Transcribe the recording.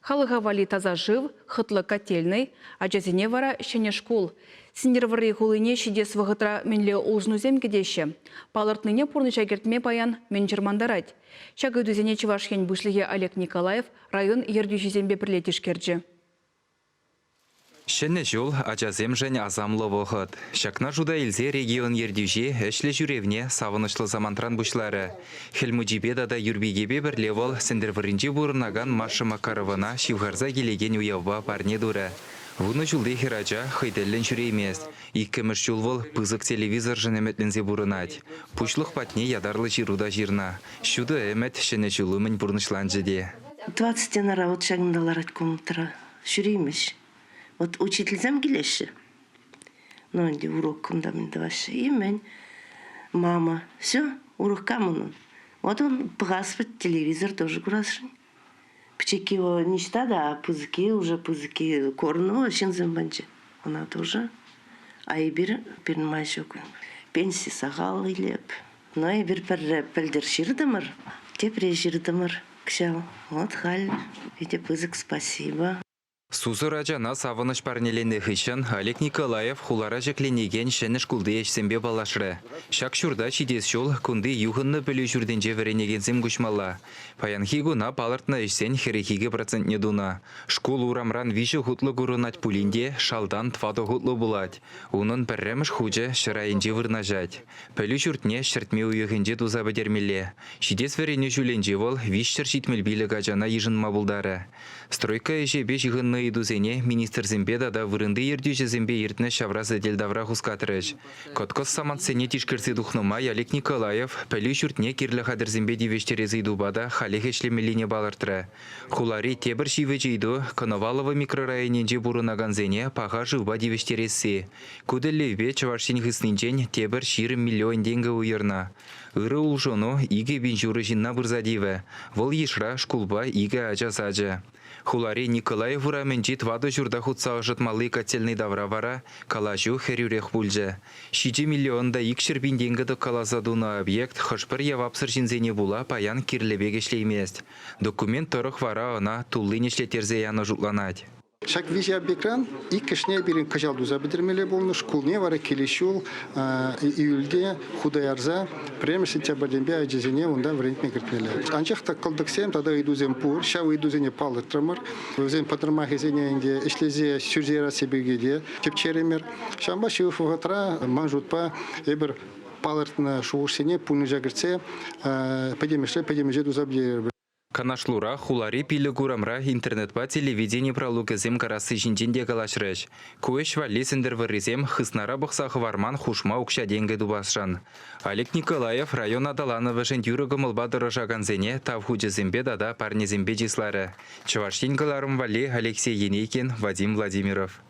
Халӑха валли таса шыв, хӑтлӑ котельнӑй, ачасене вара ҫӗнӗ шкул. Сӗнтӗрвӑрри хулине ҫитес вӑхӑтра мӗнле улшӑнусем кӗтеҫҫӗ? Палӑртнине пурнӑҫа кӗртме паян мӗн чӑрмантарать? Ҫак ыйтусене Чӑваш Ен Пуҫлӑхӗ Олег Николаев район ертӳҫисемпе пӗрле тишкерчӗ. Ҫӗнӗ ҫул ачасемшӗн асамлӑ вӑхӑт. Ҫакна шута илсе регион ертӳҫи ӗҫлӗ ҫӳревне савӑнӑҫлӑ самантран пуҫларӗ. Хӗл Мучипе тата Юрпикепе пӗрле вӑл Сӗнтӗрвӑрринче пурӑнакан Маша Макаровӑна ҫывхарса килекен уявпа парне турӗ. Вунӑ ҫулти хӗрача хӑй тӗллӗн ҫӳреймест. Иккӗмӗш ҫул вӑл пысӑк телевизоршӑн ӗмӗтленсе пурӑнать. Пуҫлӑх патне ятарлӑ ҫыру та ҫырнӑ. Ҫутӑ ӗмӗт Ҫӗнӗ ҫул умӗн пурнӑҫланчӗ те. Двадцать стенара вот ҫакӑнта ларать комнатӑра. Ҫӳреймӗҫ. Вот учительсем килеҫҫӗ. Ну, ӗнтӗ урок кунта мӗн тӑваҫҫӗ. И мӗн? Мама. Все, урок кам унӑн? Вот он пӑхас вӗт, телевизор тоже курасшӑн. Пӗчӗкки его ниҫта та, а пысӑкки уже пысӑкки корнӑ ҫынсем панчӗ. Ӑна тоже. А эпир пирӗн май ҫук. Пенси сахал илеп. Но эпир пӗрре пӗлтӗр ҫыртӑмӑр, тепре ҫыртӑмӑр кӑҫал. Вот халь питӗ пысӑк спасибо. Сусӑр ачана савӑнӑҫ парнеленӗ хыҫҫӑн Олег Николаев хулара ҫӗкленекен ҫӗнӗ шкулти ӗҫсемпе паллашрӗ. Ҫак ҫурта ҫитес ҫул кунти юхӑннӑ пӗлӳ ҫуртӗнче вӗренекенсем куҫмалла. Паянхи куна палӑртнӑ ӗҫсен 42 процентне тунӑ. Шкул урамран виҫӗ хутлӑ курӑнать пулин те шалтан тӑватӑ хутлӑ пулать. Унӑн пӗрремӗш хучӗ ҫӗр айӗнче вырнаҫать. Пӗлӳ ҫуртне ҫӗртме уйӑхӗнче туса пӗтермелле. Ҫитес вӗренӳ ҫулӗнче вӑл 375 ачана йышӑнма пултарӗ. Стройка ӗҫӗпе ҫыхӑннӑ ыйтусене министрсемпе тата вырӑнти ертӳҫӗсемпе иртнӗ ҫавра сӗтел тавра хускатрӗҫ. Кӑткӑс самантсене тишкерсе тухнӑ май Олег Николаев пӗлӳ ҫуртне кирлӗ хатӗрсемпе тивӗҫтерес ыйтупа та халех ӗҫлемеллине палӑртрӗ. Хулари тепӗр ҫивӗч ыйту Коновалово микрорайонӗнче пурӑнакансене паха шывпа тивӗҫтересси. Ку тӗллевпе Чӑваш Ен хыснинчен тепӗр 20 миллион тенкӗ уйӑрнӑ. Ырӑ улшӑну 2000 ҫурӑ ҫынна пырса тивӗ. Вӑл йышра шкулпа икӗ ача сачӗ. Хулари Николаев урамӗнчи тӑватӑ ҫурта хутса ӑшӑтмалли котельнӑй тавра вара калаҫу хӗрӳрех пулчӗ. Ҫичӗ миллион та икҫӗр пин тенкӗ тӑккаласа тунӑ объект хӑш-пӗр явапсӑр ҫынсене пула паян кирлӗ пек ӗҫлеймест. Документ тӑрӑх вара ӑна туллин ӗҫлеттерсе янӑ шутланать. Ҫак виҫӗ объектран иккӗшне пирӗн кӑҫал туса пӗтермелле пулнӑ. Шкулне вара килес ҫул июльте хута ярса пӗрремӗш сентябрьтенпе ачасене унта вӗрентме кӗртмелле. Анчах та кӑлтӑксем тата ыйтусем пур. Ҫав ыйтусене палӑртрӑмӑр. Вӗсен пӑтӑрмахӗсене ӗнтӗ ӗҫлесе сӳрсе ярасси пирки те тӗпчерӗмӗр. Ҫавӑнпа ҫывӑх вӑхӑтра ман шутпа эпир палӑртнӑ шухӑшсене пурнӑҫа кӗртсе пӗтӗмӗшле пӗтӗмӗше туса пӗтерӗпӗр. Канашлура хулари пилӗк урамра интернетпа телевидени пралукӗсем карасси ҫинчен те калаҫрӗҫ. Ку ӗҫ валли сӗнтӗрвӑррисем хыснара пӑхса хӑварман хушма укҫа-тенкӗ тупасшӑн. Олег Николаев район аталанӑвӗшӗн тӳрӗ кӑмӑлпа тӑрӑшакансене тав хучӗсемпе тата парнесемпе чысларӗ. Чӑваш Ен кӑларӑм валли Алексей Енейкин, Вадим Владимиров.